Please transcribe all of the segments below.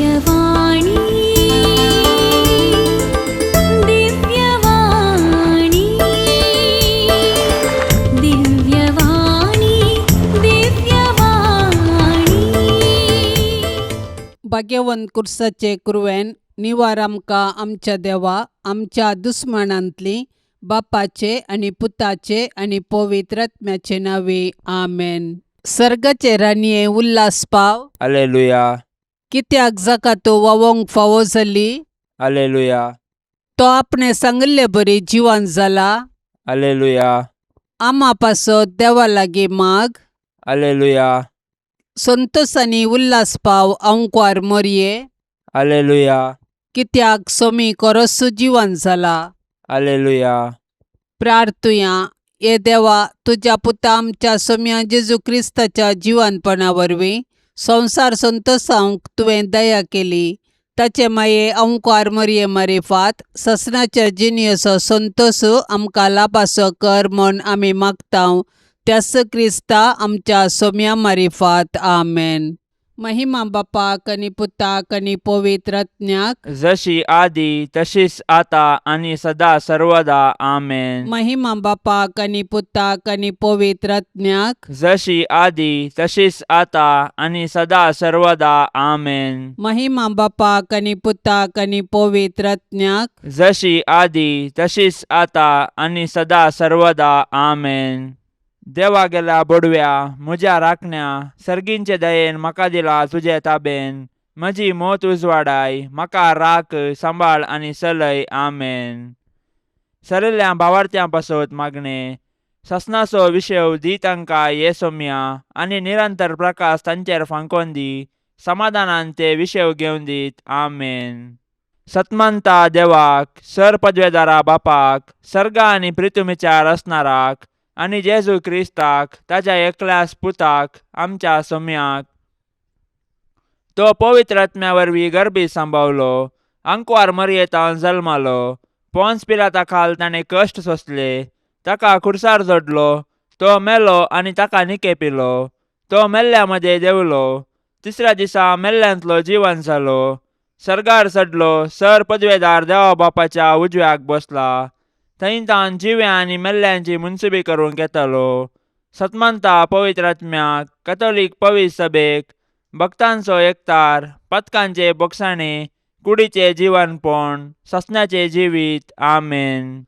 दिव्यवाणी, दिव्यवाणी, दिव्यवाणी, दिव्यवाणी. भाग्यवंत कुर्साचे कुरवेन निवार आमकां आमच्या देवा आमच्या दुस्मानांतली बापाचे आनी पुताचे आनी पवित्र आत्म्याचे नांवे आमेन. सर्गाचे राणये उल्हास पाव. अलेलुया. कित्याक जाका तो वावोंक फावो जाली. अलेलुया. तो आपणे सांगिल्ले बरी जिवन जाला. अलेलुया. आमा पासत देवा लागीं माग. अलेलुया. संतोसांनी उल्हास पाव आंकवार मोरये. अलेलुया. कित्याक सोमी कोरसू जिवन जाला. अलेलुया. प्रार्थुया. हे देवा, तुज्या पुता आमच्या सोम्या जेजू क्रिस्ताच्या जिवनपणा वरवीं संवसार संतोसावंक तुवें दया केली. ताचे माये अंकार मरये मारिफात ससनाच्या जिणेचो संतोस आमकां लाभासो कर म्हूण आमी मागता त्यास क्रिस्ता आमच्या सोम्या मारिफात. आमेन. महिमा बापाक आनी पुताक आनी पवित्र आत्म्याक. जशी आदी तशीच आता आणि सदा सर्वदा. आमेन. महिमा बापाक आनी पुताक आनी पवित्र आत्म्याक. जशी आदी तशीच आता आणि सदा सर्वदा. आमेन. महिमा बापाक आनी पुताक आनी पवित्र आत्म्याक. जशी आदी तशीच आता आणि सदा सर्वदा. आमेन. देवा गेल्या बोडव्या म्हज्या राखण्या सर्गींचे दयेन म्हाका दिला तुजे ताबेन. म्हजी मोत उजवाडाय म्हाका राख सांबाळ आनी चलय. आमेन. सरिल्ल्या भावार्थ्यां पासत मागणें. ससनाचो विशेव दी तांकां ये सोम्या आनी निरंतर प्रकाश तांचेर फांकोन दी. समाधानान ते विशेव घेवन दीत. आमेन. सतमंता देवाक सर पदवेदारा बापाक सर्गा आनी प्रितुमीच्या रचणाराक आनी जेजू क्रिस्ताक ताज्या एकल्यास पुताक आमच्या सोम्याक तो पवित्र आत्म्या वरवीं गर्भी सांबावलो आंकवार मरयेतान जल्मालो पोन्स पिलाता खाल ताणें कश्ट सोंसले ताका खुर्सार जोडलो तो मेलो आनी ताका निकेपिलो तो मेल्ल्या मदें देंवलो तिसऱ्या दिसा मेल्ल्यांतलो जिवन जालो सर्गार चडलो सर पदवेदार देवा बापाच्या उजव्याक बसला थंय तावन जिव्या आनी मेल्ल्यांची मुनसुबी करूंक येतालो. सतमंता पवित्र आत्म्याक कथोलीक पवित्र सभेक भक्तांचो एकतार पथकांचे बोगसाणे कुडीचे जिवनपण ससण्याचे जिवीत. आमेन.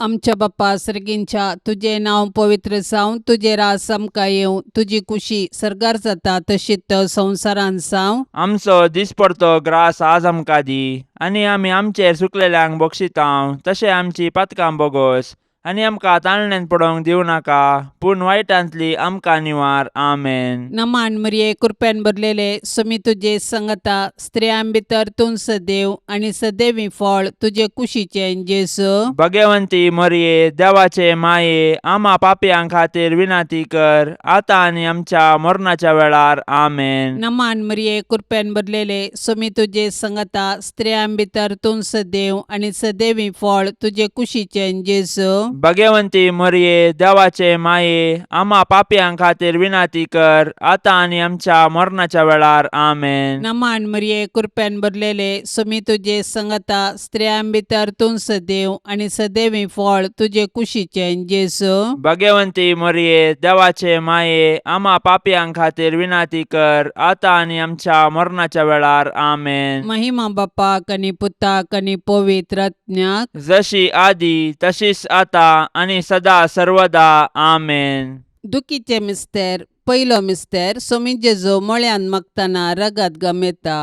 आमच्या बाप्पा सर्गींच्या, तुजें नांव पवित्र जावं, तुजें रास आमकां येवं, तुजी कुशी सर्गार जाता तशीच संवसारांत जावं. आमचो दिसपडतो ग्रास आज आमकां दी आनी आमी आमचेर चुकलेल्यांक बक्षितांव तशें आमची पातकां बोगोस आनी आमकां ताळण्यांत पडोवंक दिवं नाका पूण वायटांतली आमकां निवार. आमेन. नमान मरिये, कृपेन भरलेले, सुमी तुजे संगता, स्त्रियां भितर तूं सदैव आनी सदैवी फळ तुजे कुशीचें जेजू. भगवंती मरये देवाचे माये आमा पापयां खातीर विनंती कर आतां आनी आमच्या मरणाच्या वेळार. आमेन. नमान मरिये, कृपेन भरलेले, सुमी तुजे संगता, स्त्रियां भितर तूं सदैव आनी सदैवी फळ तुजे कुशीचें जेजू. भगवंती मरये देवाचे माये आमा पापयां खातीर विनंती कर आतां आनी आमच्या मरणाच्या वेळार. आमेन. नमान मरिये, कृपेन भरलेले, सुमी तुजे संगता, स्त्रियां भितर तूं सदैव आनी सदैवी फळ तुजे कुशीचें जेजू. भगवंती मरये देवाचे माये आमा पापयां खातीर विनंती कर आतां आनी आमच्या मरणाच्या वेळार. आमेन. महिमा बापाक आनी पुताक आनी पवित्र आत्म्याक. जशी आदी तशीच आता आनी सदा सर्वदा. आमेन. दुखीचे मिस्तेर. पयलो मिस्तेर. सोमी जेजू मळ्यांत मागतना रगत गमेता.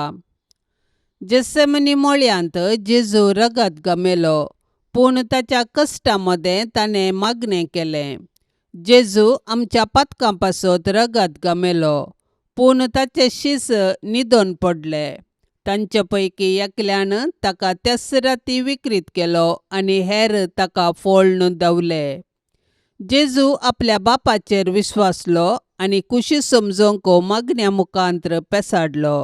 जेसेमनी मळ्यांत जेजू रगत गमेलो पूण ताच्या कश्टा मदें ताणें मागणें केलें. जेजू आमच्या पातकां पासत रगत गमेलो पूण ताचे शीस न्हिदोन पडले. तांचे पैकी एकल्यान ताका त्याच राती विक्रीत केलो आनी हेर ताका फोळ्ण धांवले. जेजू आपल्या बापाचेर विश्वासलो आनी कुशी समजोवंक मागण्या मुखांत्र पेसाडलो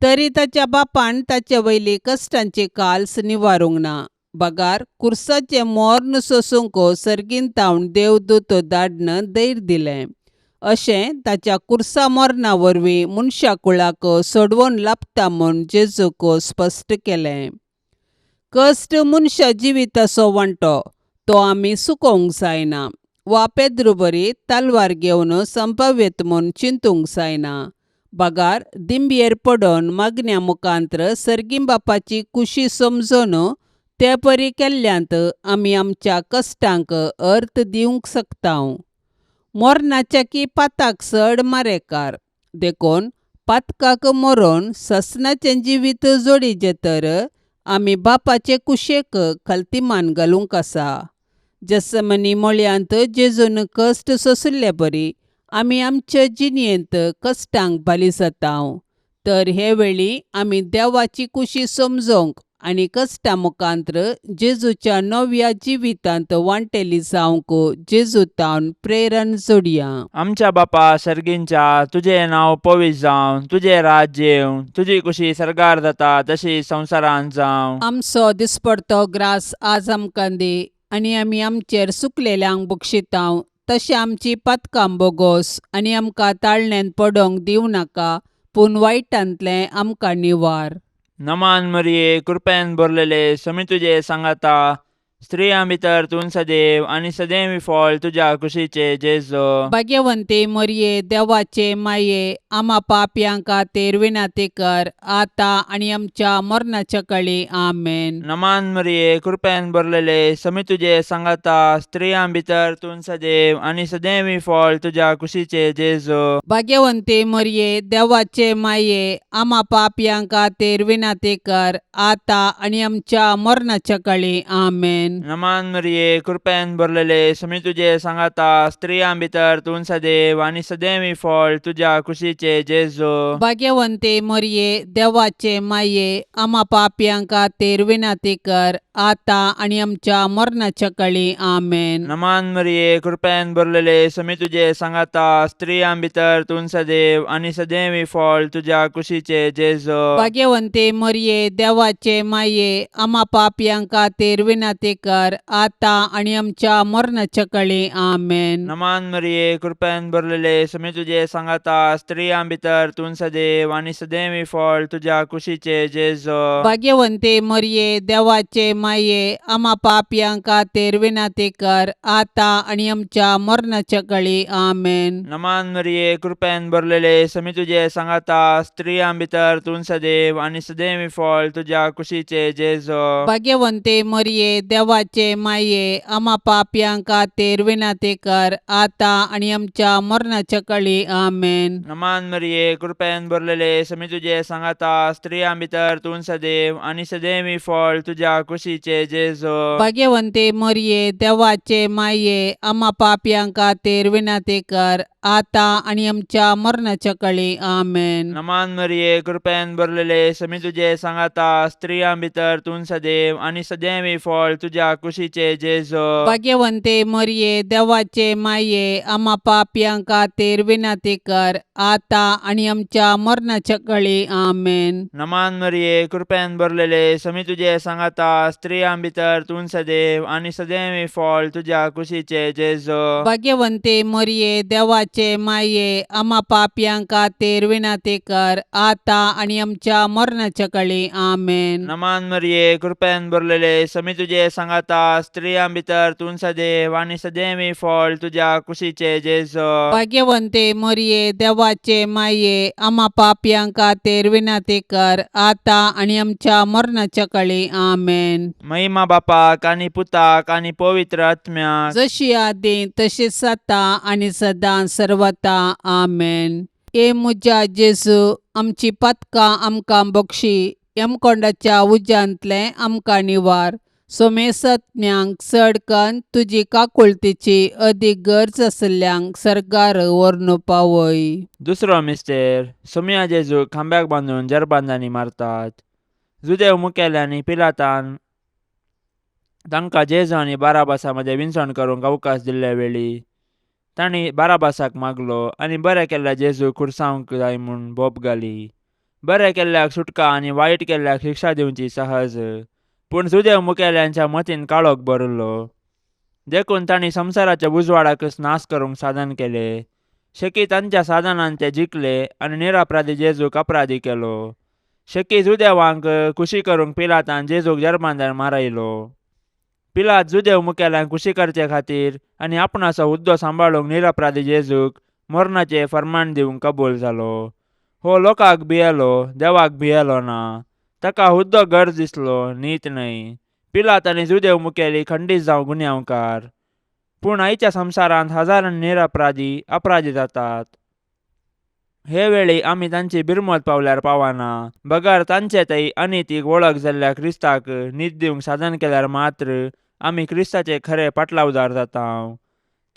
तरी ताच्या बापान ताचे वयली कश्टांची काल्स निवारूंक ना बगार कुर्साचें मोर्न सोसूंक सर्गीन तावन देवदूत धाडन धैर्य दिलें. अशें ताच्या कुर्सा मरणा वरवीं मनशा कुळाक सोडवून लाबता म्हूण जेजूक स्पश्ट केलें. कश्ट मनशा जिविताचो वांटो, तो आमी चुकोवंक जायना वा पेद्रू बरी तलवार घेवन संभाव्यत म्हूण चिंतूंक जायना. बगार दिंबयेर पडून मागण्या मुखांत्र सर्गीं बापाची खुशी समजून ते परी केल्ल्यांत आमी आमच्या कश्टांक अर्थ दिवंक शकता. मरणाच्या की पाताक चड मारेकार, देखून पातकाक मरोन ससनाचें जिवीत जोडीचें तर आमी बापाचे कुशेक खलतीमान घालूंक आसा. जसमनी मळयांत जेजून कश्ट सोंशिल्ले बरी आमी आमचे जिणेंत कश्टांक बाली जाता. तर हे वेळी आमी देवाची कुशी समजूंक आनी कश्टां मुखांत्र जेजूच्या नव्या जिवितांत वांटेली जावंक जेजू तावन प्रेरण जोडया. आमच्या बापा सर्गींच्या, तुजें नांव पवित्र जावं, तुजें राज्य येवं, तुजी कुशी सर्गार जाता तशी संवसारांत जावं. आमचो दिसपडतो ग्रास आज आमकां दी आनी आमी आमचेर सुकलेल्यांक बक्षितांव तशें आमची पातकां बोगोस आनी आमकां ताळण्यांत पडोंक दिवं नाका, पूण वायटांतलें आमकां निवार. नमान मरिये, कृपेन भरलेले, समी तुजे सांगाता, स्त्रियां भितर तूं सदैव आनी सदैव फळ तुज्या कुशीचे जेजो. भाग्यवंती मरिये, देवाचे माये, आमा पापयां खातीर विनंती कर, आतां आनी आमच्या मरणाच्या कळी. आमेन. नमान मरिये, कृपेन भरलेले, समी तुजे सांगाता, स्त्रियां भितर तूं सदैव आनी सदैव फळ तुज्या कुशीचे जेजो. भाग्यवंती मरिये, देवाचे माये, आमा पापयां खातीर विनंती कर, आतां आनी आमच्या मरणाच्या कळी. आमेन. नमान मरिये, कृपेन भरलेले, समी तुजे सांगाता, स्त्रियां भितर तूं सदैव आनी सदैव फळ तुज्या कुशीचे जेजो. भाग्यवंती मरिये, देवाचे माये, आमा पापयां खातीर विनंती कर, आतां आनी आमच्या मरणाच्या कळी. आमेन. नमान मरिये, कृपेन भरलेले, समी तुजे सांगाता, स्त्रियां भितर तूं सदैव आनी सदैव फळ तुज्या कुशीचे जेजो. भाग्यवंती मरिये, देवाचे माये, आमा पापयां खातीर विनंती कर, आतां आनी आमच्या मरणाच्या कळी. आमेन. नमान मरिये, कृपेन भरलेले, समी तुजे सांगाता, स्त्रियां भितर तूं सदैव आनी सदैव फळ तुज्या कुशीचे जेजो. भाग्यवंती मरिये, देवाचे माये, आमा पापयां खातीर विनंती कर, आतां आनी आमच्या मरणाच्या कळी. आमेन. नमान मरिये, कृपेन भरलेले, समी तुजे सांगाता, स्त्रियां भितर तूं सदैव आनी सदैव फळ तुज्या कुशीचे जेजो. भाग्यवंती मरिये, देवाचे माये, आमा पापयां खातीर विनंती कर, आतां आनी आमच्या मरणाच्या कळी. आमेन. नमान मरिये, कृपेन भरलेले, समी तुजे सांगाता, स्त्रियां भितर तूं सदैव आनी सदैव फळ तुज्या कुशीचे जेजो. भाग्यवंती मरिये, देवाचे माये, आमा पापयां खातीर विनंती कर, आतां आनी आमच्या मरणाच्या कळी. आमेन. नमान मरिये, कृपेन भरलेले, समी तुजे सांगाता, स्त्रियां भितर तूं सदैव आनी सदैव फळ तुज्या कुशीचे जेजो. भाग्यवंती मरिये, देवाचे माये, आमा पापयां खातीर विनंती कर, आतां आनी आमच्या मरणाच्या कळी. आमेन. नमान मरिये, कृपेन भरलेले, समी तुजे सांगाता, स्त्रियां भितर तूं सदैव आनी सदैव फळ तुज्या कुशीचे जेजो. भाग्यवंती मरिये, देवाचे माये, आमा पापयां खातीर विनंती कर, आतां आनी आमच्या मरणाच्या कळी. आमेन. नमान मरिये, कृपेन भरलेले, समी तुजे सांगाता, स्त्रियां भितर तूं सदैव आनी सदैव फळ तुज्या कुशीचे जेजो. भाग्यवंती मरिये, देवाचे माये, आमा पापयां खातीर विनंती कर, आतां आनी आमच्या मरणाच्या कळी. आमेन. महिमा बापाक आनी पुताक आनी पवित्र आत्म्याक, जशी आदी तशीच आतां आनी सदां सर्वता. आमेन. ए म्हज्या जेजू, आमची पातकां आमकां बक्षी, यमकोंडाच्या उज्यांतलें आमकां निवार, सोमेसत्म्यांक चड कन्न तुजी काकुळतीची अदीक गरज आशिल्ल्यांक सर्गार व्हरून पावय. दुसरो मिस्तेर. सोमया जेजूक खांब्याक बांदून जरबांदांनी मारतात. जुदेव मुखेल्यांनी पिलातान तांकां जेजू आनी बाराबासा मदें विनसण करूंक अवकाश दिल्ले वेळी तांणी बाराबासाक मागलो आनी बरें केल्ल्या जेजूक खुर्सावंक जाय म्हूण बोब घाली. बरें केल्ल्याक सुटका आनी वायट केल्ल्याक शिक्षा दिवची सहज, पूण जुदेव मुखेल्यांच्या मतीन काळोख भरिल्लो, देखून तांणी संवसाराच्या उजवाडाकच नाश करूंक साधन केलें. शेकी तांच्या साधनान ते जिखले आनी निरअपराधी जेजूक अपराधी केलो. शेकी जुदेवांक खुशी करूंक पिलातान जेजूक जर्मांदार मारायलो. पिलात जुदेव मुखेल्यांक खुशी करचे खातीर आनी आपणाचो हुद्दो सांबाळूंक निरअपराधी जेजूक मरणाचें फर्मान दिवंक कबूल जालो. हो लोकांक भियेलो, देवाक भियेलो ना. ताका हुद्दो गरज दिसलो, नीत न्हय. पिलात आनी जुदेव मुखेली खंडीत जावं गुन्यांवकार. पूण आयच्या संवसारांत हजारांनी निरअपराधी अपराधी जातात. हे वेळी आमी तांची बिरमत पावल्यार पावना, बगर तांचे थंय अनितीक वळख जाल्ल्या क्रिस्ताक नीत दिवंक साधन केल्यार मात्र आमी क्रिस्ताचे खरे पाटलावदार जाता.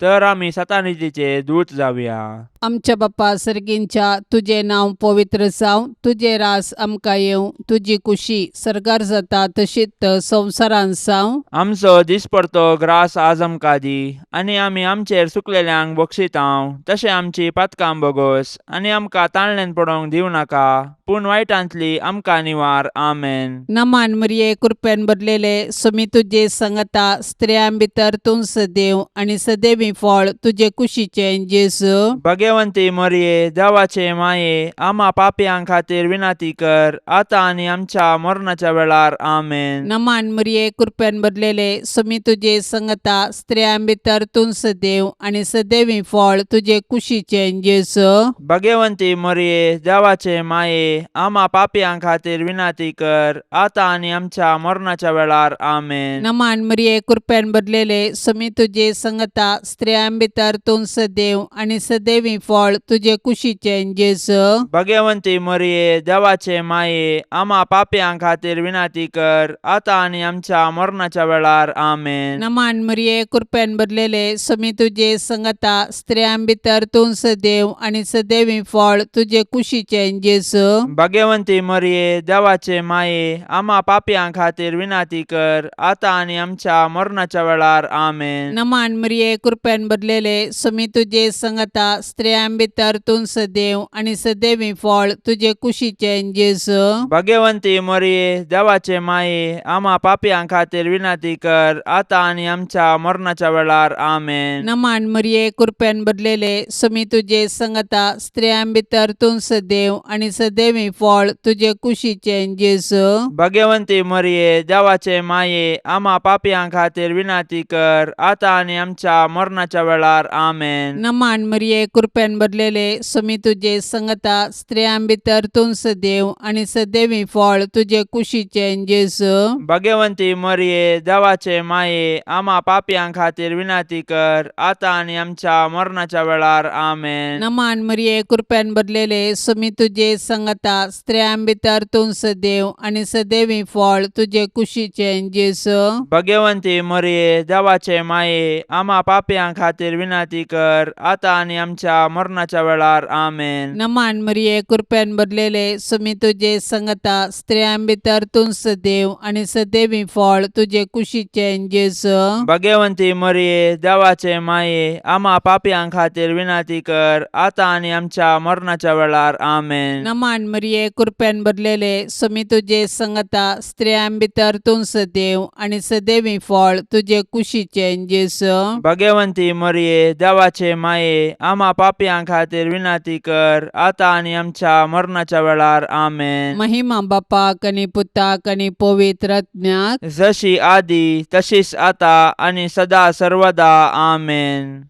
तर आमी सतानितीचे दूत जावया. आमच्या बाप्पा सर्गींच्या, तुजें नांव पवित्र जावं, तुजें रास आमकां येवं, तुजी कुशी सर्गार जाता तशीच संवसारांत जावं. आमचो दिसपडतो ग्रास आज आमकां दी आनी आमी आमचेर चुकलेल्यांक बक्षितांव तशें आमची पातकां बोगोस आनी आमकां ताळण्यान पडोवंक दिवं नाका, पूण वायटांतली आमकां निवार. आमेन. नमान मरिये, कृपेन भरलेले, सुमी तुजे संगता, स्त्रियां भितर तूं सदैव आनी सदैवी फळ तुजे कुशीचें जेजू. भगवंती मरिये, देवाचे माये, आमा पापयां खातीर विनंती कर, आतां आनी आमच्या मरणाच्या वेळार. आमेन. नमान मरिये, कृपेन भरलेले, सुमी तुजे संगता, स्त्रियां भितर तूं सदैव आनी सदैवी फळ तुजे कुशीचें जेजू. भगवंती मरिये, देवाचे माये, आमा पापयां खातीर विनंती कर, आतां आनी आमच्या मरणाच्या वेळार. आमेन. नमान मरिये, कृपेन भरलेले, सुमी तुजे संगता, स्त्रियां भितर तूं सदैव आनी सदैवी फळ तुजे कुशीचें जेजू. भगवंती मरिये, देवाचे माये, आमा पापयां खातीर विनंती कर, आतां आनी आमच्या मरणाच्या वेळार. आमेन. नमान मरिये, कृपेन भरलेले, सुमी तुजे संगता, स्त्रियां भितर तूं सदैव आनी सदैवी फळ तुजे कुशीचें जेजू. भगवंती मरिये, देवाचे माये, आमा पापयां खातीर विनंती कर, आतां आनी आमच्या मरणाच्या वेळार. आमेन. नमान मरिये, कृपेन भरलेले, सुमी तुजे संगता, स्त्रियां भितर तूं सदैव आनी सदैवी फळ तुजे कुशीचें जेजू. भगवंती मरिये, देवाचे माये, आमा पापयां खातीर विनंती कर, आतां आनी आमच्या मरणाच्या वेळार. आमेन. नमान मरिये, कृपेन भरलेले, सुमी तुजे संगता, स्त्रियां भितर तूं सदैव आनी सदैवी फळ तुजे कुशीचें जेजू. भगवंती मरिये, देवाचे माये, आमा पापयां खातीर विनंती कर, आतां आनी आमच्या मरणाच्या वेळार. आमेन. नमान मरिये, कृपेन भरलेले, सुमी तुजे संगता, स्त्रियां भितर तूं सदैव आनी सदैवी फळ तुजे कुशीचें जेजू. भगवंती मरिये, देवाचे माये, आमा पापयां खातीर विनंती कर, आतां आनी आमच्या मरणाच्या वेळार. आमेन. नमान मरिये, कृपेन भरलेले, सुमी तुजे संगता, स्त्रियां भितर तूं सदैव आनी सदैवी फळ तुजे कुशीचें जेजू. भगवंती मरिये, देवाचे माये, आमा पापयां खातीर विनंती कर, आतां आनी आमच्या मरणाच्या वेळार. आमेन. नमान मरिये, कृपेन भरलेले, सुमी तुजे संगता, स्त्रियां भितर तूं सदैव आनी सदैवी फळ तुजे कुशीचें जेजू. भगवंती मरिये, देवाचे माये, आमा पापयां खातीर विनंती कर, आतां आनी आमच्या मरणाच्या वेळार. आमेन. नमान मरिये, कृपेन भरलेले, सुमी तुजे संगता, स्त्रियां भितर तूं सदैव आनी सदैवी फळ तुजे कुशीचें जेजू. भगवंती मरिये, देवाचे माये, आमा पापयां खातीर विनंती कर, आतां आनी आमच्या मरणाच्या वेळार. आमेन. महिमा बापाक आनी पुताक आनी पवित्र आत्म्याक, जशी आदी तशीच आता आनी सदा सर्वदा. आमेन.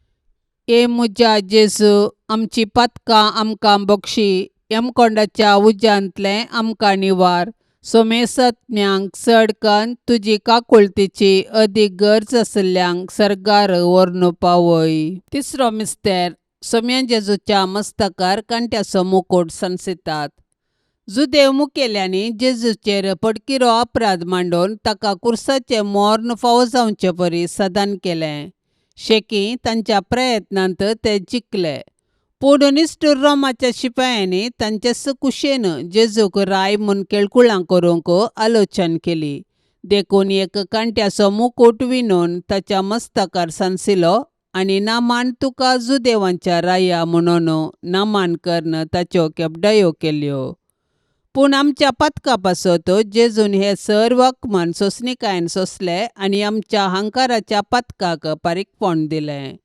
ए म्हज्या जेजू, आमची पातकां आमकां बक्षी, यमकोंडाच्या उज्यांतलें आमकां निवार, सोमेसत्म्यांक चड कन्न तुजी काकुळतीची अदीक गरज आशिल्ल्यांक सर्गार व्हरून पावय. तिसरो मिस्तेर, सोम्या जेजूच्या मस्तकार कांट्याचो मुकूट सांसितात. जुदेव मुखेल्यांनी जेजूचेर पडकिरो अपराध मांडून ताका कुर्साचें मर्ण फावो जावचे परी सदान केलें. शेकी तांच्या प्रयत्नांत ते जिखले, पूण निश्ठूर रोमाच्या शिपायांनी तांचेच कुशेन जेजूक राय म्हूण केळकुळां करूंक आलोचन केली. देखून एक कांट्याचो मुकूट विणून ताच्या मस्तकार सांसिलो आनी नामान तुका जुदेवांच्या राया म्हणून नामान करून ताच्यो केपडायो केल्यो. पूण आमच्या पातका पासत जेजून हे सर्व अपमान सोंसणिकायेन सोंसले आनी आमच्या हंकाराच्या पातकाक पारीकपण दिलें.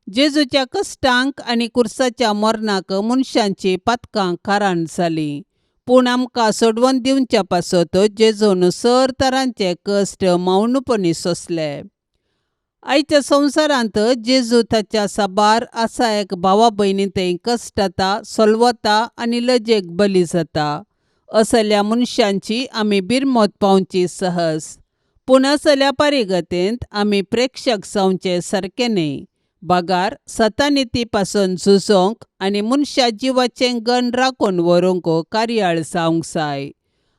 जेजूच्या कश्टांक आनी कुर्साच्या मरणाक मनशांची पातकां कारण जालीं पूण आमकां सोडवून दिवच्या पासत जेजून सर तरांचे कश्ट मौनपणी सोंसले. आयच्या संवसारांत जेजू ताच्या साबार आसा एक भावा भयणी थंय कश्टता सोलवता आनी लजेक बली जाता. असल्या मनशांची आमी बिरमत पावची सहज पूण असल्या परिगतेंत आमी प्रेक्षक जावचे सारकें न्हय बगार सतानिती पासून झुजोंक आनी मनशा जिवाचें गण राखून व्हरूंक कार्याळ जावंक जाय.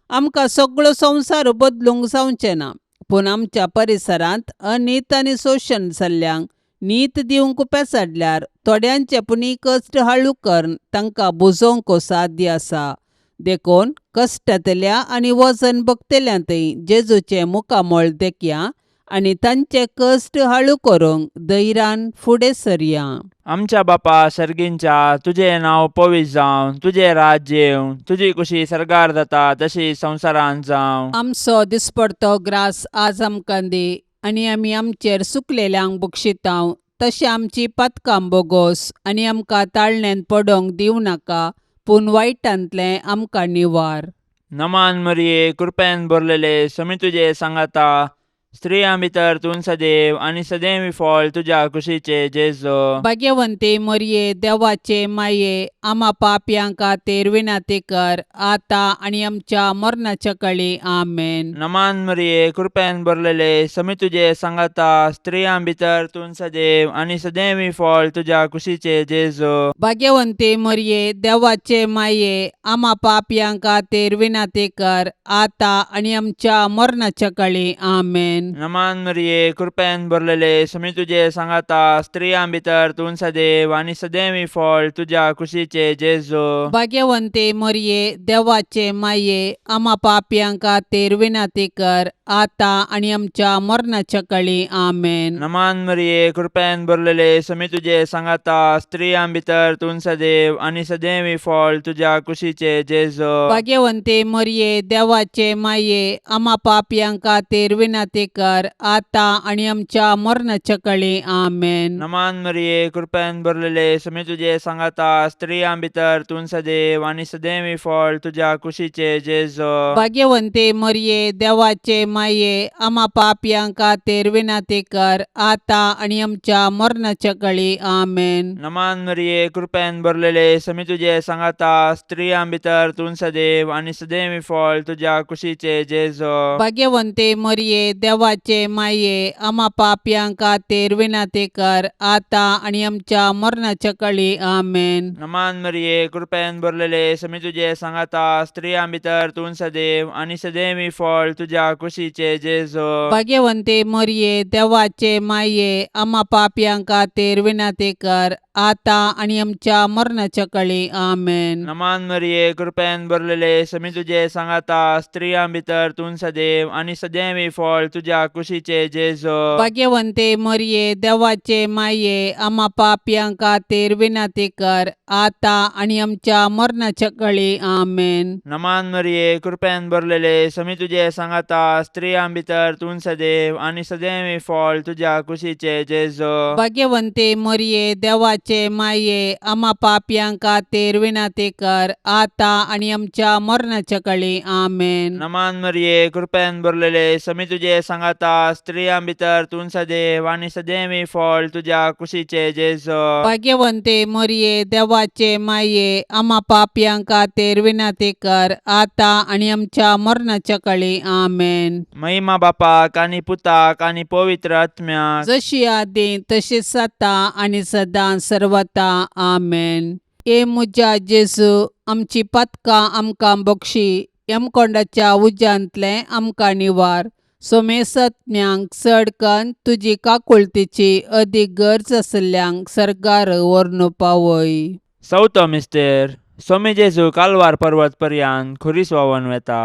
आमकां सगळो संवसार बदलूंक जावचें ना पूण आमच्या परिसरांत अनीत आनी शोशण जाल्ल्यांक नीत दिवंक पेसाडल्यार थोड्यांचे पुणी कश्ट हाळू करून तांकां बुजोवंक साध्य आसा. देखून कश्टांतल्या आनी वजन भोगतल्या थंय जेजूचें मुखामळ देखया आनी तांचे कश्ट हाळू करूंक धैर्यान फुडें सरया. आमच्या बापा सर्गींच्या तुजें नांव पवित्र जावं, तुजें राज्य येवं, तुजी कुशी सर्गार जाता तशी संवसारांत जावं. आमचो दिसपडतो ग्रास आज आमकां दी आनी आमी आमचेर सुकलेल्यांक बक्षितांव तशें आमची पातकां बोगोस आनी आमकां ताळण्यांत पडोंक दिवं नाका पूण वायटांतलें आमकां निवार. नमान मरिये, कृपेन भरलेले, समी तुजे सांगाता, स्त्रियां भितर तूं सदैव आनी सदैव फळ तुज्या कुशीचे जेजू. भाग्यवंती मरये देवाचे माये आमा पापयां खातीर विनंती कर आतां आनी आमच्या मरणाच्या कळी. आमेन. नमान मरिये, कृपेन भरलेले, समी तुजे सांगाता, स्त्रियां भितर तूं सदैव आनी सदैव फळ तुज्या कुशीचे जेजू. भाग्यवंती मरये देवाचे माये आमा पापयां खातीर विनंती कर आतां आनी आमच्या मरणाच्या कळी. आमेन. नमान मरिये, कृपेन भरलेले, समी तुजे सांगाता, स्त्रियां भितर तूं सदैव आनी सदैव फळ तुज्या कुशीचे जेजू. भाग्यवंती मरये देवाचे माये आमा पापयां खातीर विनंती कर आतां आनी आमच्या मरणाच्या कळी. आमेन. नमान मरिये, कृपेन भरलेले, समी तुजे सांगाता, स्त्रियां भितर तूं सदैव आनी सदैव फळ तुज्या कुशीचे जेजू. भाग्यवंती मरये देवाचे माये आमा पापयां खातीर विनंती कर आतां आनी आमच्या मरणाच्या कळी. आमेन. नमान मरिये, कृपेन भरलेले, समी तुजे सांगाता, स्त्रियां भितर तूं सदैव आनी सदैव फळ तुज्या कुशीचे जेजू. भाग्यवंती मरये देवाचे माये आमा पापयां खातीर विनंती कर आतां आनी आमच्या मरणाच्या कळी. आमेन. नमान मरिये, कृपेन भरलेले, समी तुजे सांगाता, स्त्रियां भितर तूं सदैव आनी सदैव फळ तुज्या कुशीचे जेजू. भाग्यवंती मरये देवाचे माये आमा पापयां खातीर विनंती कर आतां आनी आमच्या मरणाच्या कळी. आमेन. नमान मरिये, कृपेन भरलेले, समी तुजे सांगाता, स्त्रियां भितर तूं सदैव आनी सदैव फळ तुज्या कुशीचे जेजू. भाग्यवंती मरये देवाचे माये आमा पापयां खातीर विनंती कर आतां आनी आमच्या मरणाच्या कळी. आमेन. नमान मरिये, कृपेन भरलेले, समी तुजे सांगाता, स्त्रियां भितर तूं सदैव आनी सदैव फळ तुज्या कुशीचे जेजू. भाग्यवंती मरये देवाचे माये आमा पापयां खातीर विनंती कर आतां आनी आमच्या मरणाच्या कळी. आमेन. नमान मरिये, कृपेन भरलेले, समी तुजे सांगाता, स्त्रियां भितर तूं सदैव आनी सदैव फळ तुज्या कुशीचे जेजू. भाग्यवंती मरये देवाचे माये आमा पापयां खातीर विनंती कर आतां आनी आमच्या मरणाच्या कळी. आमेन. नमान मरिये, कृपेन भरलेले, समी तुजे सांगाता, स्त्रियां भितर तूं सदैव आनी सदैव फळ तुज्या कुशीचे जेजू. भाग्यवंती मरये देवाचे माये आमा पापयां खातीर विनंती कर आतां आनी आमच्या मरणाच्या कळी. आमेन. महिमा बापाक आनी पुताक आनी पवित्र आत्म्याक, जशी आदी तशीच आतां आनी सदां सर्वता. आमेन. ए म्हज्या जेजू आमची पातकां आमकां बक्षी यमकोंडाच्या उज्यांतलें आमकां निवार सोमेसत्म्यांक चड कन्न तुजी काकुळतीची अदीक गरज आशिल्ल्यांक सर्गार व्हरून पावय. चवथो मिस्तेर, सोमी जेजू कालवार पर्वत पर्यान खुरीस व्हांवन वेता.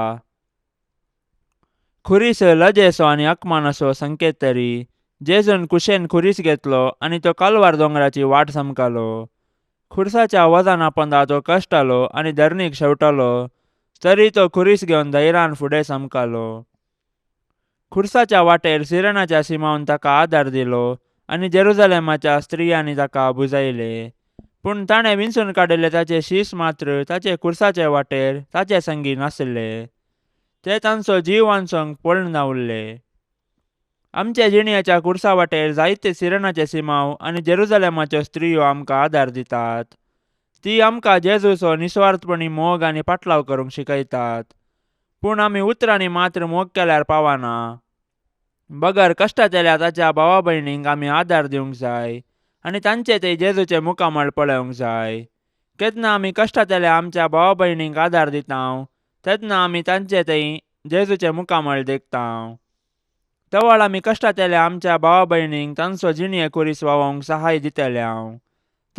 खुरीस लजेचो आनी अकमानाचो संकेत तरी जेजून कुशेन खुरीस घेतलो आनी तो कालवार दोंगराची वाट समकालो. खुरसाच्या वजना पोंदा तो कश्टालो आनी धरणीक शेवटालो तरी तो खुरीस घेवन धैर्यान फुडें समकालो. खुरसाच्या वाटेर सिरणाच्या सिमावन ताका आदार दिलो आनी जेरुजालेमाच्या स्त्रियांनी ताका बुजायले. पूण ताणें विंचून काडिल्ले ताचे शीस मात्र ताचे कुर्साचे वाटेर ताचे संगी नासले. ते तांचो जीव वांचोवंक पळून उरले. आमच्या जिणयाच्या कुर्सा वाटेर जायते सिरनाचे सिमांव आनी जेरुजालेमाच्यो स्त्रियो आमकां आदार दितात. ती आमकां जेजूचो निस्वार्थपणी मोग आनी पाटलाव करूंक शिकयतात. पूण आमी उतरांनी मात्र मोग केल्यार पावना. बगर कश्टांतल्या ताच्या भावा भयणींक आमी आदार दिवंक जाय आनी तांचे ते जेजूचे मुखामळ पळोवंक जाय. केन्ना आमी कश्टांतल्या आमच्या भावा भयणींक आदार दिता तेन्ना आमी तांचे थंय जेजूचे मुखामळ देखता. तवळ आमी कश्टांतल्या आमच्या भावा भयणींक तांचो जिणये कुरीस वावोवंक सहाय दितले.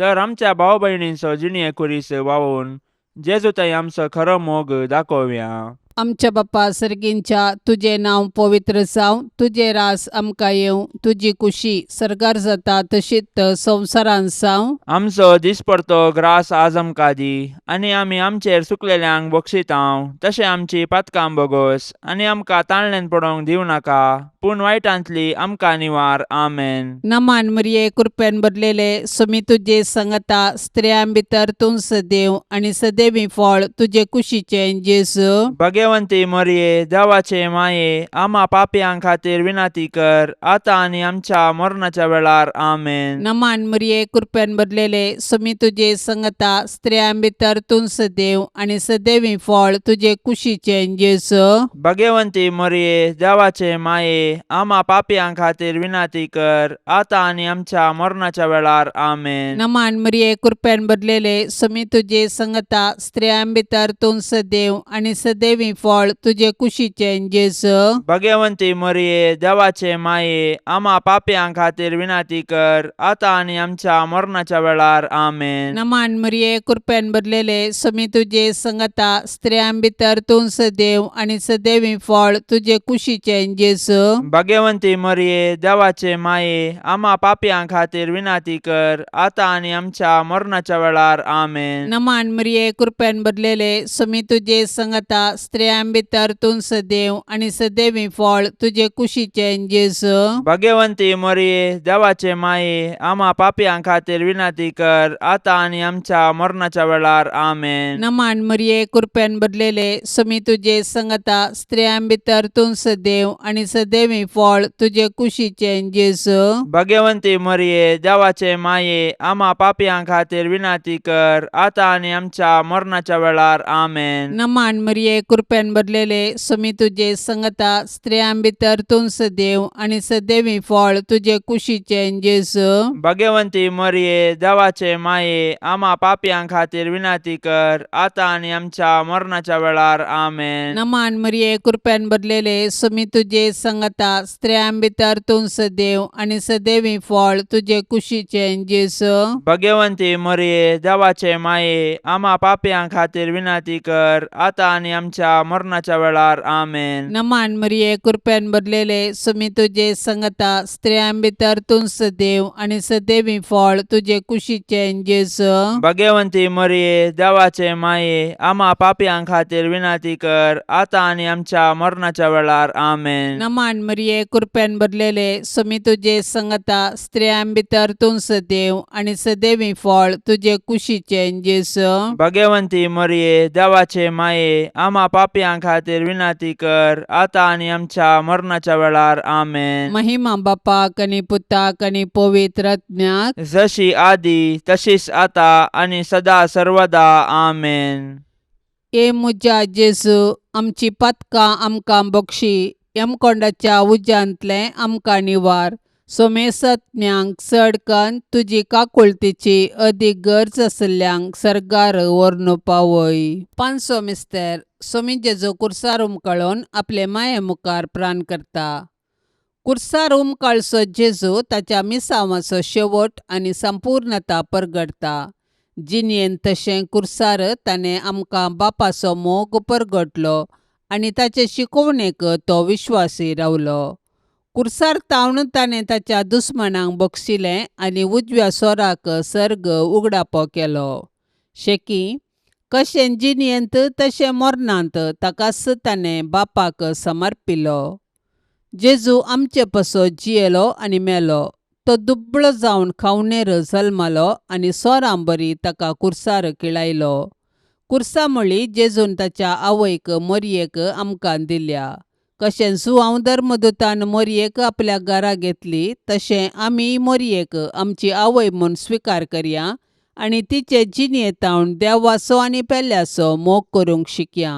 तर आमच्या भाव भयणींचो जिणये कुरीस वावोवन जेजू थंय आमचो खरो मोग दाखोवया. आमच्या बापा सर्गींच्या, तुजें नांव पवित्र जावं, तुजें रास आमकां येवं, तुजी कुशी सर्गार जाता तशीच संवसारांत जावं. आमचो दिसपडतो ग्रास आज आमकां दी आनी आमी आमचेर सुकलेल्यांक बक्षितांव तशें आमची पातकां बोगोस आनी आमकां ताळण्यान पडोवंक दिवं नाका पूण वायटांतली आमकां निवार. आमेन. नमान मरिये, कृपेन भरलेले, सुमी तुजे संगता, स्त्रियां भितर तूं सदैव आनी सदैवी फळ तुजे कुशीचें जेजू. भगवंती मरिये, देवाचे माये, आमा पापयां खातीर विनंती कर आतां आनी आमच्या मरणाच्या वेळार. आमेन. नमान मरिये, कृपेन भरलेले, सुमी तुजे संगता, स्त्रियां भितर तूं सदैव आनी सदैवी फळ तुजे कुशीचें जेजू. भगवंती मरिये, देवाचे माये, आमा पापयां खातीर विनंती कर आतां आनी आमच्या मरणाच्या वेळार. आमेन. नमान मरिये, कृपेन भरलेले, सुमी तुजे संगता, स्त्रियां भितर तूं सदैव आनी सदैवी फळ तुजे कुशीचें जेजू. भगवंती मरिये, देवाचे माये, आमा पापयां खातीर विनंती कर आतां आनी आमच्या मरणाच्या वेळार. आमेन. नमान मरिये, कृपेन भरलेले, सुमी तुजे संगता, स्त्रियां भितर तूं सदैव आनी सदैवी फळ तुजे कुशीचें जेजू. भगवंती मरिये, देवाचे माये, आमा पापयां खातीर विनंती कर आतां आनी आमच्या मरणाच्या वेळार. आमेन. नमान मरिये, कृपेन भरलेले, सुमी तुजे संगता, स्त्रियां भितर तूं सदैव आनी सदैवी फळ तुजे कुशीचें जेजू. भगवंती मरिये, देवाचे माये, आमा पापयां खातीर विनंती कर आतां आनी आमच्या मरणाच्या वेळार. आमेन. नमान मरिये, कृपेन भरलेले, सुमी तुजे संगता, स्त्रियां भितर तूं सदैव आनी सदैवी फळ तुजे कुशीचें जेजू. भगवंती मरिये, देवाचे माये, आमा पापयां खातीर विनंती कर आतां आनी आमच्या मरणाच्या वेळार. आमेन. नमान मरिये, कृपेन भरलेले, सुमी तुजे संगता, स्त्रियां भितर तूं सदैव आनी सदैवी फळ तुजे कुशीचें जेजू. भगवंती मरिये, देवाचे माये, आमा पापयां खातीर विनंती कर आतां आनी आमच्या मरणाच्या वेळार. आमेन. नमान मरिये, कृपेन भरलेले, सुमी तुजे संगता, स्त्रियां भितर तूं सदैव आनी सदैवी फळ तुजे कुशीचें जेजू. भगवंती मरिये, देवाचे माये, आमा पापयां खातीर विनंती कर आतां आनी आमच्या मरणाच्या वेळार. आमेन. नमान मरिये, कृपेन भरलेले, सुमी तुजे संगता, स्त्रियां भितर तूं सदैव आनी सदैवी फळ तुजे कुशीचें जेजू. भगवंती मरिये, देवाचे माये, आमा पापयां खातीर विनंती कर आतां आनी आमच्या मरणाच्या वेळार. आमेन. नमान मरिये, कृपेन भरलेले, सुमी तुजे संगता, स्त्रियां भितर तूं सदैव आनी सदैवी फळ तुजे कुशीचें जेजू. भगवंती मरिये, देवाचे माये, आमा पापयां खातीर विनंती कर आतां आनी आमच्या मरणाच्या वेळार. आमेन. महिमा बापाक आनी पुताक आनी पवित्र आत्म्याक. जशी आदी तशीच आता आनी सदा सर्वदा. आमेन. ए म्हज्या जेजू, आमची पातकां आमकां बक्षी, यमकोंडाच्या उज्यांतलें आमकां निवार, सोमेसत्म्यांक चड कन्न तुजी काकुळतीची अदीक गरज आशिल्ल्यांक सर्गार व्हरून पावय. पांचवो मिस्तेर, सोमी जेजू कुर्सार उमकळून आपले माये मुखार प्राण करता. कुर्सार उमकाळचो जेजू ताच्या मिसांवाचो शेवट आनी संपूर्णता परगटता. जिणेंत तशें कुर्सार ताणें आमकां बापाचो मोग परगटलो आनी ताचे शिकोवणेक तो विश्वासी रावलो. कुर्सार तावन ताणें ताच्या दुस्मानांक बक्षिलें आनी उजव्या सोराक सर्ग उगडापो केलो. शेकी कशें जिणेंत तशें मरणांत ताकाच ताणें बापाक समर्पिलो. जेजू आमचे पासत जियेलो आनी मेलो. तो दुबळो जावन खावणेर जल्मालो आनी सोरांबरी ताका कुर्सार किळायलो. कुर्सा म्हळी जेजून ताच्या आवयक मोरयेक आमकां दिल्या. कशें जुआंव धर्मदूतान मोरयेक आपल्या घरा घेतली तशें आमीय मोरयेक आमची आवय म्हूण स्विकार करया आनी तिचे जिणेंतावन देवाचो आनी पेल्याचो मोग करूंक शिकया.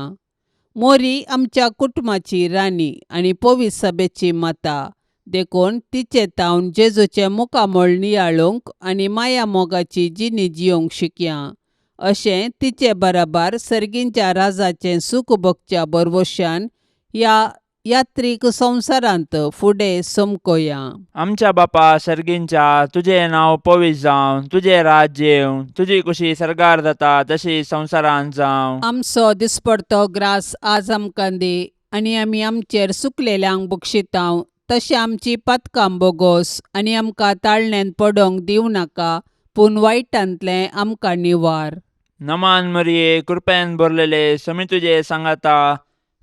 मोरी आमच्या कुटुंबाची राणी आनी पवित्र सभेची माता देखून तिचे तावन जेजूचें मुखामळ नियाळूंक आनी माया मोगाची जिणी जियोंक शिकया. अशें तिचे बराबर सर्गींच्या राजाचें सूख भोगच्या भरवशान ह्या यात्रीक संवसारांत फुडें समकोया. आमच्या बापा सर्गींच्या तुजें नांव पवित्र जावं, तुजें राज्य येवं, तुजी कुशी सर्गार जाता तशी संवसारांत जावं. आमचो दिसपडतो ग्रास आज आमकां दी आनी आमी आमचेर सुकलेल्यांक बक्षितांव तशें आमची पातकां बोगोस आनी आमकां ताळण्यांत पडोंक दिवं नाका पूण वायटांतलें आमकां निवार. नमान मरिये, कृपेन भरलेले, समी तुजे सांगाता,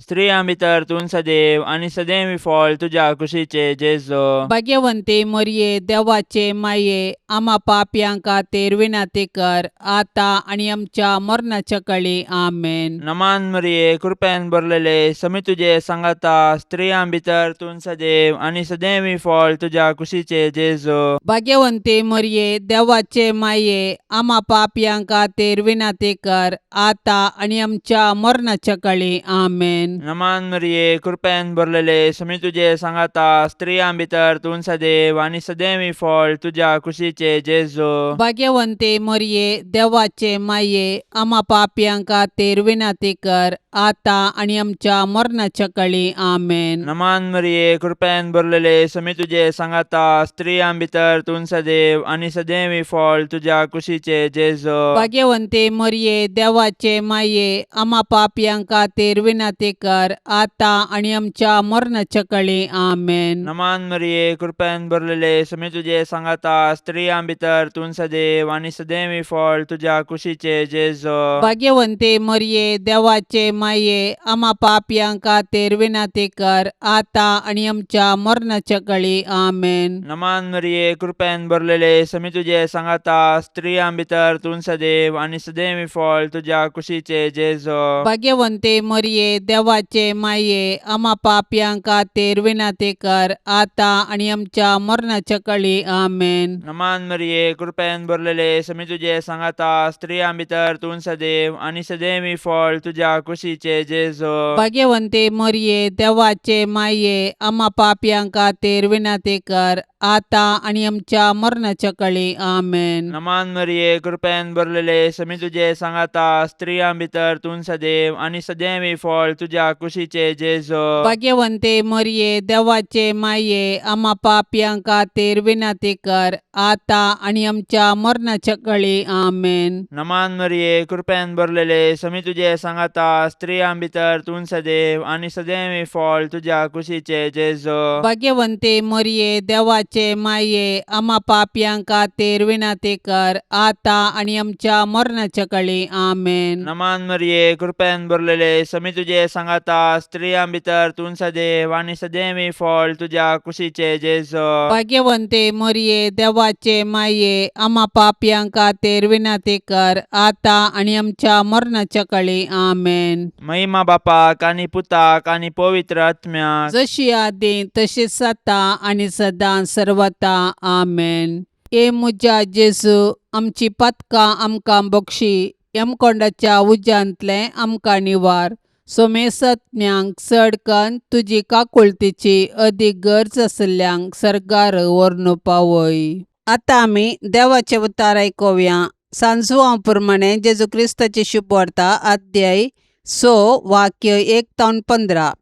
स्त्रियां भितर तूं सदैव आनी सदैव फळ तुज्या कुशीचे जेजो. भाग्यवंती मोरये, देवाचे माये, आमा पापयां खातीर विनंती कर आतां आनी आमच्या मरणाच्या कळी. आमेन. नमान मरिये, कृपेन भरलेले, समी तुजे सांगाता, स्त्रियां भितर तूं सदैव आनी सदैव फळ तुज्या कुशीचे जेजो. भाग्यवंती मोरये, देवाचे माये, आमा पापयां खातीर विनंती कर आतां आनी आमच्या मरणाच्या कळी. आमेन. नमान मरिये, कृपेन भरलेले, समी तुजे सांगाता, स्त्रियां भितर तूं सदैव आनी सदैव फळ तुज्या कुशीचे जेजो. भाग्यवंती मोरये, देवाचे माये, आमा पापयां खातीर विनंती कर आतां आनी आमच्या मरणाच्या कळी. आमेन. नमान मरिये, कृपेन भरलेले, समी तुजे सांगाता, स्त्रियां भितर तूं सदैव आनी सदैव फळ तुज्या कुशीचे जेजो. भाग्यवंती मोरये, देवाचे माये, आमा पापयां खातीर विनंती कर आतां आनी आमच्या मरणाच्या कळी. आमेन. नमान मरिये, कृपेन भरलेले, समी तुजे सांगाता, स्त्रियां भितर तूं सदैव आनी सदैव फळ तुज्या कुशीचे जेजो. भाग्यवंती मोरये, देवाचे माये, आमा पापयां खातीर विनंती कर आतां आनी आमच्या मरणाच्या कळी. आमेन. नमान मरिये, कृपेन भरलेले, समी तुजे सांगाता, स्त्रियां भितर तूं सदैव आनी सदैव फळ तुज्या कुशीचे जेजो. भाग्यवंती मोरये, देवाचे माये, आमा पापयां खातीर विनंती कर आतां आनी आमच्या मरणाच्या कळी. आमेन. नमान मरिये, कृपेन भरलेले, समी तुजे सांगाता, स्त्रियां भितर तूं सदैव आनी सदैव फळ तुज्या कुशीचे जेजो. भाग्यवंती मोरये, देवाचे माये, आमा पापयां खातीर विनंती कर आतां आनी आमच्या मरणाच्या कळी. आमेन. नमान मरिये, कृपेन भरलेले, समी तुजे सांगाता, स्त्रियां भितर तूं सदैव आनी सदैव फळ तुज्या कुशीचे जेजो. भाग्यवंती मोरये, देवाचे माये, आमा पापयां खातीर विनंती कर आतां आनी आमच्या मरणाच्या कळी. आमेन. नमान मरिये, कृपेन भरलेले, समी तुजे सांगाता, स्त्रियां भितर तूं सदैव आनी सदैव फळ तुज्या कुशीचे जेजो. भाग्यवंती मोरये, देवाचे माये, आमा पापयां खातीर विनंती कर आतां आनी आमच्या मरणाच्या कळी. आमेन. नमान मरिये, कृपेन भरलेले, समी तुजे सांगाता, स्त्रियां भितर तूं सदैव आनी सदैव फळ तुज्या कुशीचे जेजो. भाग्यवंती मोरये, देवाचे माये, आमा पापयां खातीर विनंती कर आतां आनी आमच्या मरणाच्या कळी. आमेन. महिमा बापाक आनी पुताक आनी पवित्र आत्म्याक, जशी आदी तशीच आतां आनी सदां सर्वता. आमेन. ए म्हज्या जेजू, आमची पातकां आमकां बक्षी, यमकोंडाच्या उज्यांतलें आमकां निवार, सोमेसत्म्यांक चड कन्न तुजी काकुळतीची अदीक गरज आशिल्ल्यांक सर्गार व्हरून पावय. आतां आमी देवाचें उतार आयकुया. सांजुआं प्रमाणे जेजू क्रिस्ताची शुभवार्ता अध्याय 6 वाक्य 1 तावन 15.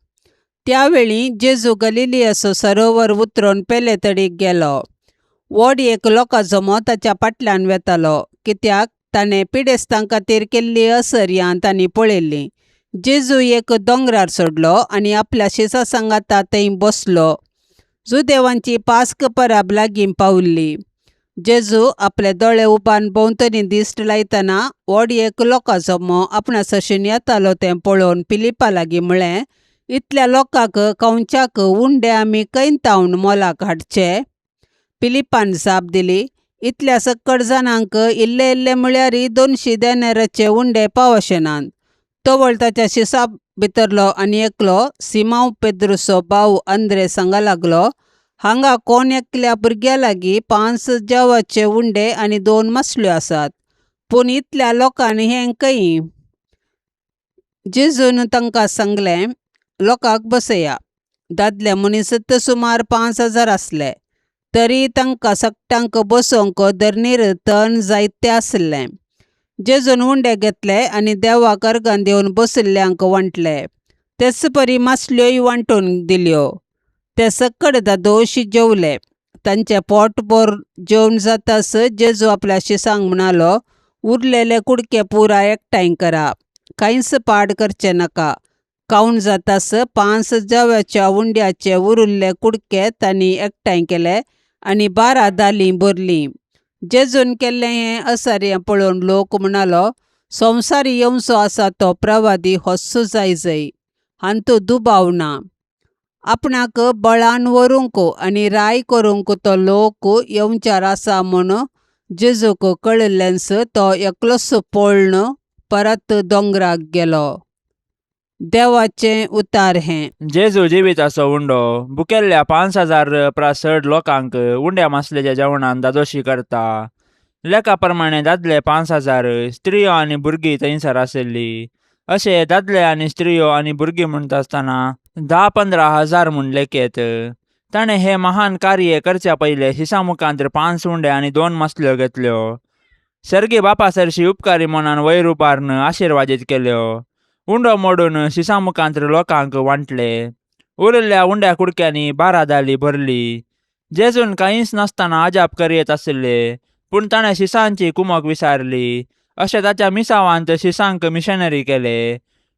त्यावेळी जेजू गलिलियाचो सरोवर उतरून पेले तडीक गेलो. व्हड एक लोकां जमो ताच्या फाटल्यान वेतालो, कित्याक ताणें पिडेस्तां खातीर केल्ली असर्यां तांणी पळयल्लीं. जेजू एक दोंगरार चडलो आनी आपल्या शिसा सांगाता थंय बसलो. जुदेवांची पास्क परब लागीं पावल्ली. जेजू आपले दोळे उबान भोंवतणी दिश्ट लायतना व्हड एक लोकां जमो आपणा सरशीन येतालो तें पळोवन फिलिपा लागीं म्हळें, इतल्या लोकांक खावच्याक उंडे आमी खंय तावन मोलाक हाडचे? फिलिपान जाप दिली, इतल्या सक्कड जाणांक इल्ले इल्ले म्हळ्यार 200 देनेराचे उंडे पावशे नात. तवळ ताच्या शिसा भितरलो आनी एकलो सिमांव पेद्रुचो भाव आंद्रे सांगा लागलो, हांगा कोण एकल्या भुरग्या लागीं 5 जेवाचे उंडे आनी 2 मासल्यो आसात, पूण इतल्या लोकांनी हें खंय? जेजून तांकां सांगलें, लोकांक बसया. दादले मनीस सुमार 5000 आसले, तरी तांकां सगटांक बसोवंक धरणीर तण जायतें आसलें. जेजून उंडे घेतले आनी देवाक अर्गां दिवन बशिल्ल्यांक वांटले. तेच परी मासल्योय वांटून दिल्यो. ते सक्कड दादोशी जेवले. तांचें पोटभर जेवन जाताच जेजू आपल्या शिसांक म्हणालो, उरलेले कुडके पुराय एकठांय करा, कांयच पाड करचें नाका. कावून जातास 5 जव्याच्या उंड्याचे उरिल्ले कुडके तांणी एकठांय केले आनी 12 दालीं भरलीं. जेजून केल्लें हें असार्य पळोवन लोक म्हणालो, संवसारी येवचो आसा तो प्रवादी होच जाय जय, हातूंत दुबाव ना. आपणाक बळान व्हरूंक आनी राय करूंक तो लोक येवच्यार आसा म्हूण जेजूक कळिल्लेंच तो एकलोच पळून परत दोंगराक गेलो. देवाचें उतार हें. जेजू जिविताचो उंडो भुकेल्ल्या 5000 प्रास चड लोकांक उंड्या मासलेच्या जेवणान दादोशी करता. लेखा प्रमाणे दादले 5000, स्त्रियो आनी भुरगीं थंयसर आशिल्ली. अशे दादले आनी स्त्रियो आनी भुरगीं म्हणटा आसतना 10-15 हजार म्हूण लेखेत. ताणें हें महान कार्य करच्या पयलें शिसा मुखांत 5 उंडे आनी 2 मासल्यो घेतल्यो. सर्गी बापा सरशी उपकारी मनान वयर उबारून आशिर्वादीत केल्यो. उंडो मोडून शिसा मुखांत लोकांक वांटले. उरिल्ल्या उंड्या कुडक्यांनी 12 दाली भरली. जेजून कांयच नासतना अजाप करयत आशिल्ले, पूण ताणें शिसांची कुमक विसारली. अशें ताच्या मिसावांत शिसांक मिशनरी केले.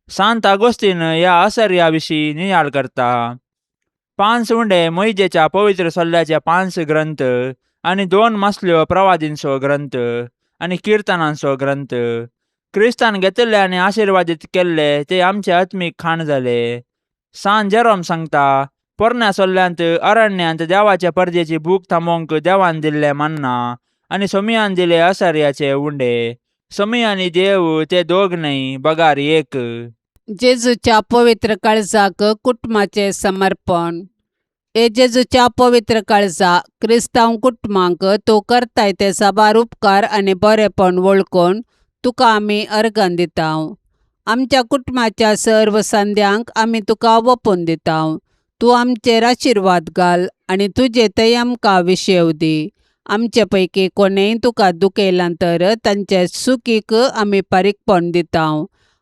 सांत आगोस्तीन ह्या असर्या विशीं नियाळ करता. 5 उंडे मोयजेच्या पवित्र सल्ल्याचे 5 ग्रंथ आनी 2 मासल्यो प्रवादींचो ग्रंथ आनी किर्तनांचो ग्रंथ. क्रिस्तान घेतिल्ले आनी आशिर्वादीत केल्ले ते आमचे आत्मीक खाण जाले. सान जेरोम सांगता, पोरण्या सल्ल्यांत अरण्यांत देवाच्या परजेची भूक थांबोवंक देवान दिल्ले मान्ना आनी सोमियान दिले असर्याचे उंडे. सोमी आनी देव ते दोग न्हय बगार एक. जेजूच्या पवित्र काळजाक कुटुंबाचें समर्पण. हे जेजूच्या पवित्र काळजा, क्रिस्तांव कुटुंबांक तूं करताय ते साबार उपकार आनी बरेपण वळखून तुका आमी अर्गां दिता. आमच्या कुटुंबाच्या सर्व संद्यांक आमी तुका ओंपून दिता. तूं आमचेर आशिर्वाद घाल आनी तुजे थंय आमकां विशेव दी. आमचे पैकी कोणेय तुका दुखयलां तर तांचे चुकीक आमी फारीकपण दिता.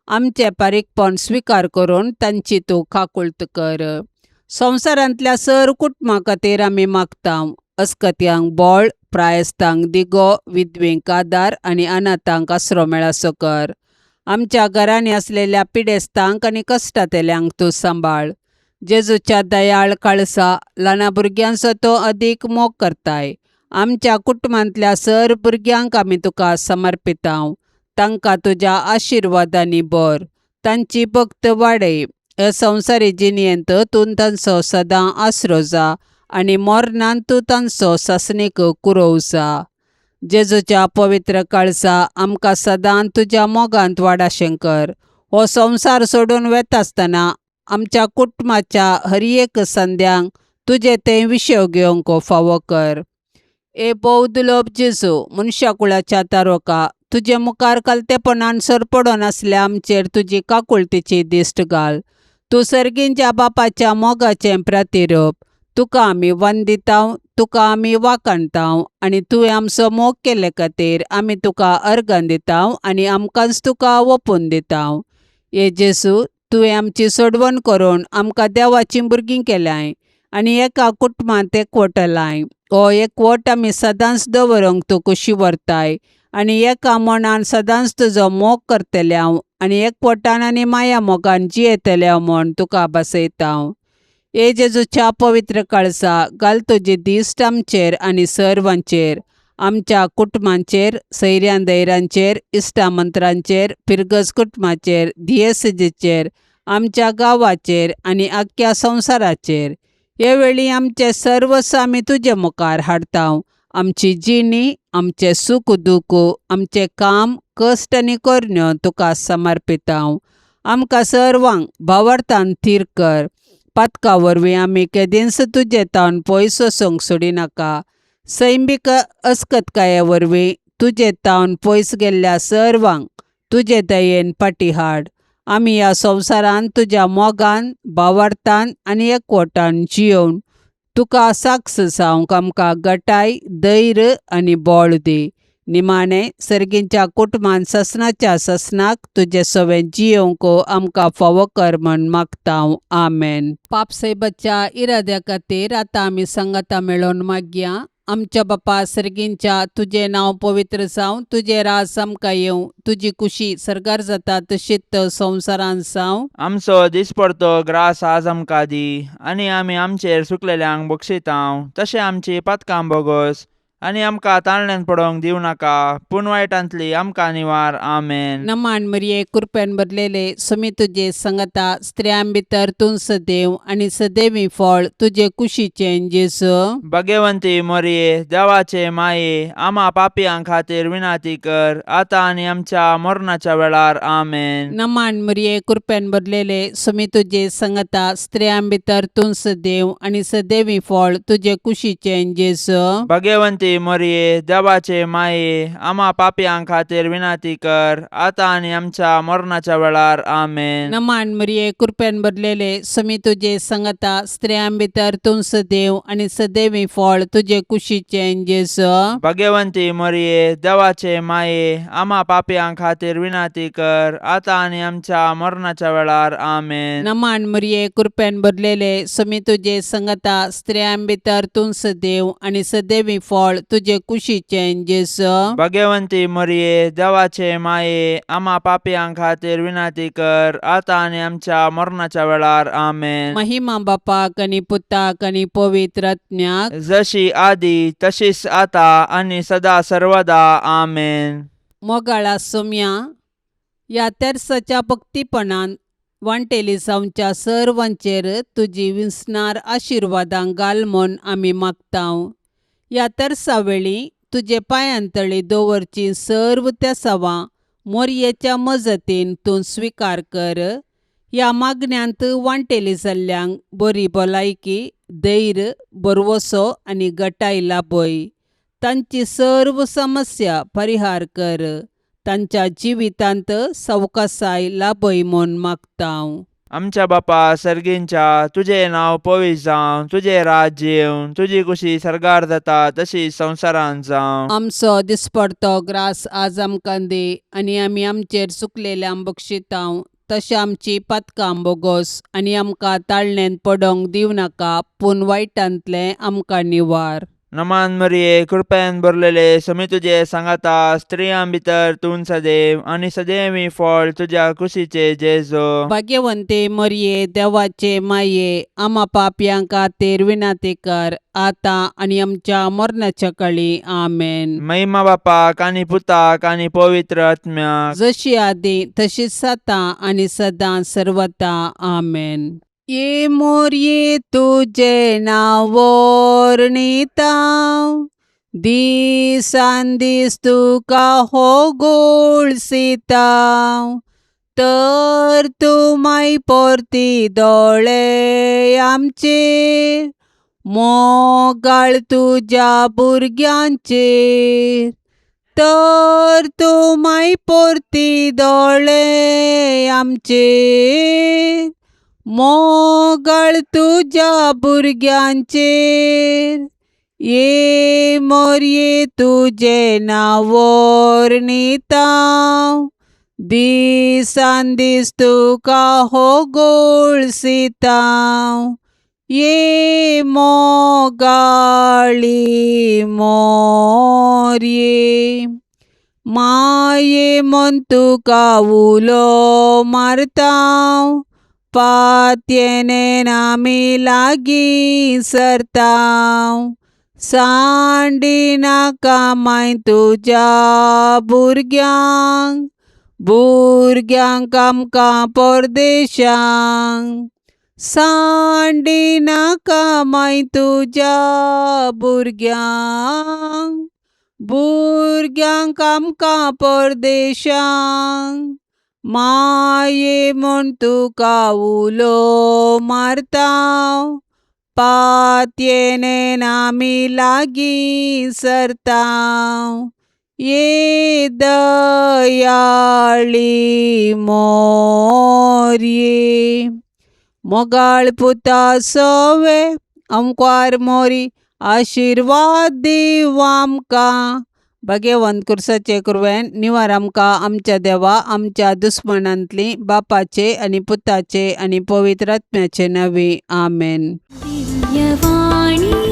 आमचें फारीकपण स्विकार करून तांची तूं काकुळट कर. संवसारांतल्या सर कुटुंबा खातीर आमी मागता. अस्कत्यांक बळ, प्रायस्तांक दिगो, विधवेंक आदार आनी अनाथांक आसरो मेळासो कर. आमच्या घरांनी आसलेल्या पिडेस्तांक आनी कश्टांतल्यांक तूं सांबाळ. जेजूच्या दयाळ काळसा, ल्हाना भुरग्यांचो तो अदीक मोग करताय. आमच्या कुटुंबांतल्या सर भुरग्यांक आमी तुका समर्पिता. तांकां तुज्या आशिर्वादांनी भर, तांची भक्त वाडय. ह्या संवसारी जिणेंत तूं तांचो सदां आसरो जा आनी मरणांत तूं तांचो सासणीक कुरोव जा. जेजूच्या पवित्र काळजा, आमकां सदां तुज्या मोगांत वाडाशें कर. हो संवसार सोडून वेता आसतना आमच्या कुटुंबाच्या हर एक संद्यांक तुजें तें विशय घेवंक फावो कर. ए भोव जेजू, मनशा कुळाच्या तारोका, तुजे मुखार कलतेपणान सरपडून आसल्या आमचेर तुजी काकुळतीची दिश्ट घाल. तूं सर्गींच्या बापाच्या मोगाचें प्रतिरूप. तुका आमी वंदिताव, तुका आमी वाखाणताव आनी तुवें आमचो मोग केल्ले खातीर आमी तुका अर्गां दिताव आनी आमकांच तुका ओंपून दिताव. हे जेजू, तुवें आमची सोडवण करून आमकां देवाचीं भुरगीं केल्यांय आनी एका कुटुंबांत एकवटलाय. हो एकवट आमी सदांच दवरूंक तूं कुशी व्हरताय आनी एका मनान सदांच तुजो मोग करतले हांव आनी एकवटान आनी माया मोगान जियेतले हांव म्हूण तुका बसयता. हे जेजूच्या पवित्र काळजा, घाल तुजी दिश्ट आमचेर आनी सर्वांचेर, आमच्या कुटुंबांचेर, सैऱ्यां दैरांचेर, इश्टा मंत्रांचेर, फिरगज कुटुंबाचेर, दियेसजीचेर, आमच्या गांवाचेर आनी आख्ख्या संवसाराचेर. हे वेळी आमचें सर्वस्व आमी तुजे मुखार हाडटा. आमची जिणी, आमचें सूख दूख, आमचें काम, कश्ट आनी करण्यो तुका समर्पिता. आमकां सर्वांक भावार्थान थीर कर. पातका वरवीं आमी केदींच तुजे तावन पयस वचूंक सोडिनाका. सैमीक अस्कतकाये वरवीं तुजे तावन पयस गेल्ल्या सर्वांक तुजे दयेन फाटीं हाड. आमी ह्या संवसारांत तुज्या मोगान, भावार्थान आनी एकवटान जियोवन तुका साक्ष जावंक आमकां गटाय, धैर्य आनी बळ दी. निमाणें सर्गीच्या कुटुंबान ससनाच्या ससनाक तुजे सवें जियोवंक आमकां फावो कर म्हण मागता. आमेन. पापसायबाच्या इराद्या खातीर आतां आमी सांगाता मेळोवन मागया. आमच्या बापा सर्गींच्या, तुजें नांव पवित्र जावं, तुजें राज आमकां येवं, तुजी कुशी सर्गार जाता तशीच संवसारांत जावं. आमचो दिसपडतो ग्रास आज आमकां दी आनी आमी आमचेर सुकलेल्यांक बक्षितांव तशें आमची पातकां बोगोस आनी आमकां ताळण्यान पडोवंक दिवं नाका पूण वायटांतली आमकां निवार. आमेन. नमान मरिये, कृपेन भरलेले, सुमी तुजे संगता, स्त्रियां भितर तूं सदैव आनी सदैवी फळ तुजे कुशीचें जेजू. भगवंती मोरये, देवाचे माये, आमा पापयां खातीर विनंती कर आतां आनी आमच्या मरणाच्या वेळार. आमेन. नमान मरिये, कृपेन भरलेले, सुमी तुजे संगता, स्त्रियां भितर तूं सदैव आनी सदैवी फळ तुजे कुशीचें जेजू. भगवंती मोरये, देवाचे माये, आमा पापयां खातीर विनंती कर आतां आनी आमच्या मरणाच्या वेळार. आमेन. नमान मरिये, कृपेन भरलेले, सुमी तुजे संगता, स्त्रियां भितर तूं सदैव आनी सदैवी फळ तुजे कुशीचें जेजू. भगवंती मोरये, देवाचे माये, आमा पापयां खातीर विनंती कर आतां आनी आमच्या मरणाच्या वेळार. आमेन. नमान मरिये, कृपेन भरलेले, सुमी तुजे संगता, स्त्रियां भितर तूं सदैव आनी सदैवी फळ तुजे कुशीचें जेजू. भगवंती मोरये, देवाचे माये, आमा पापयां खातीर विनंती कर आतां आनी आमच्या मरणाच्या वेळार. आमेन. महिमा बापाक आनी पुताक आनी पवित्र आत्म्याक, जशी आदी तशीच आता आनी सदा सर्वदा. आमेन. मोगाळा सोम्या, ह्या तेर्साच्या भक्तीपणान वांटेली जावच्या सर्वांचेर तुजी विसणार आशिर्वादां घाल म्हूण आमी मागता. ह्या तेर्सा वेळी तुजे पांयांतळी दवरची सर्व तेसावां मोरयेच्या मजतीन तूं स्विकार कर. ह्या मागण्यांत वांटेली जाल्ल्यांक बरी भलायकी, धैर्य, भरवसो आनी गटाय लाभय. तांची सर्व समस्या परिहार कर. तांच्या जिवितांत सवकासाय लाभय म्हूण मागता. आमच्या बापा सर्गींच्या, तुजें नांव पवित्र जावं, तुजें राज्य येवं, तुजी कुशी सर्गार जाता तशी संवसारांत जावं. आमचो दिसपडतो ग्रास आज आमकां दी आनी आमी आमचेर चुकलेल्यांक बक्षितांव तशें आमची पातकां बोगोस आनी आमकां ताळणेंत पडोंक दिवं नाका पूण वायटांतलें आमकां निवार. नमान मरिये, कृपेन भरलेले, समी तुजे सांगाता, स्त्रियां भितर तूं सदैव आनी सदैवी फळ तुज्या कुशीचे जेजो. भाग्यवंते मरिये, देवाचे माये, आमा पापयां खातीर विनंती कर आतां आनी आमच्या मरणाच्या काळी. आमेन. महिमा बापाक आनी पुताक आनी पवित्र आत्म्याक, जशी आदी तशीच आतां आनी सदां सर्वता. आमेन. ये मोरये तुजें नांव वर्णिता, दिसान दीस तुका हो गोळसिता, तर तूं माय परती दोळे आमचेर, मोगाळ तुज्या भुरग्यांचेर, तर तूं माय परती दोळे आमचेर, मोगाळ तुज्या भुरग्यांचेर. ये मोरये तुजें नांव वर्णिता, दिसान दीस तुका हो गोळसिता, ये मोगाळी मोरये, माये म्हूण तुका उलो मारता, पातयेन आमी लागीं सरता, सांडिनाका माय तुज्या भुरग्यांक, भुरग्यांक आमकां परदेशांक, सांडी नाका माय तुज्या भुरग्यांक भुरग्यांक आमकां परदेशांक माये म्हूण तुका उलो मारता पातयेन आमी लागीं सरता ये दयाळी मोरये मोगाळ पुता सोवे आमकार मोरी आशिर्वाद दीव आमकां भाग्यवंत कुर्साचे कुरवेन निवार आमकां आमच्या देवा आमच्या दुस्मनांतली बापाचे आनी पुताचे आनी पवित्र आत्म्याचे नांवी आमेन. दिव्यवाणी.